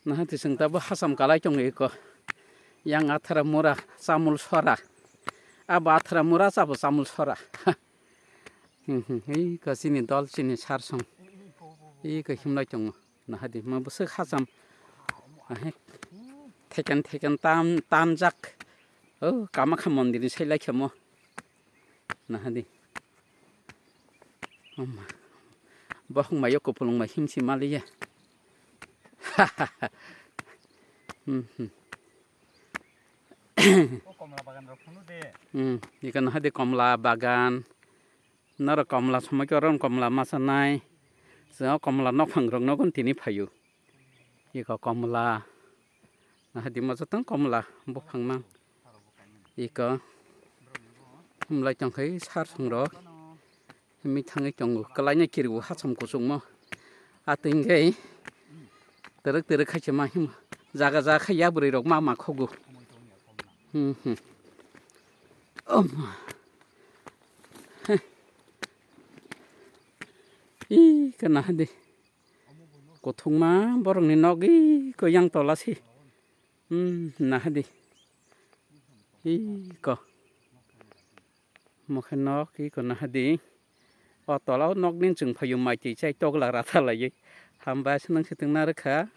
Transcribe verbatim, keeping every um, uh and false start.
Naha twi chwng tabuk hacham kalai tongo eko. Yang athara mura chamul sora. Abo athara mura chabo chamul sora. Hmm, hmm, eko chini dol chini sarsong. Eko himlai tongo. Naha di ma bwswk hacham. Ahe. Theken theken tam, tamjak. Oh, Kamakha mondir ni sailai khemo. Naha di. Oma. Bohong mayo kupulung mai himsi maliya. Hmm, hmm. O komla bagan rok phunu de. Hmm, ikan naha di komla bagan. Noro komla somoi ke oro komla masa nai. Sio komla nokphang rok nogon tini phayu. Iko komla. Naha di ma jotong komla buphang mang. Iko. Himlai tongkhai sarsong rok. Himwi thangwi tongo. Kwlaina kiriwo hacham kuchukmo. Atwng khe. Twrwk twrwk khaisa ma himo. Jaga jaga khai ya bwrwi rok ma ma khogo. Hmm, hmm. Om. Heh. Ih, kana hadi. Kuthungma borokni nok ih, ko yang tola si. Hmm, nahadi. Ih, ko. Mokhe nok ih, ko nahadi. O tola o nok nin chwng phaio mai twi chai tokla rata laiwi. Hambai se nang se tong narwkha.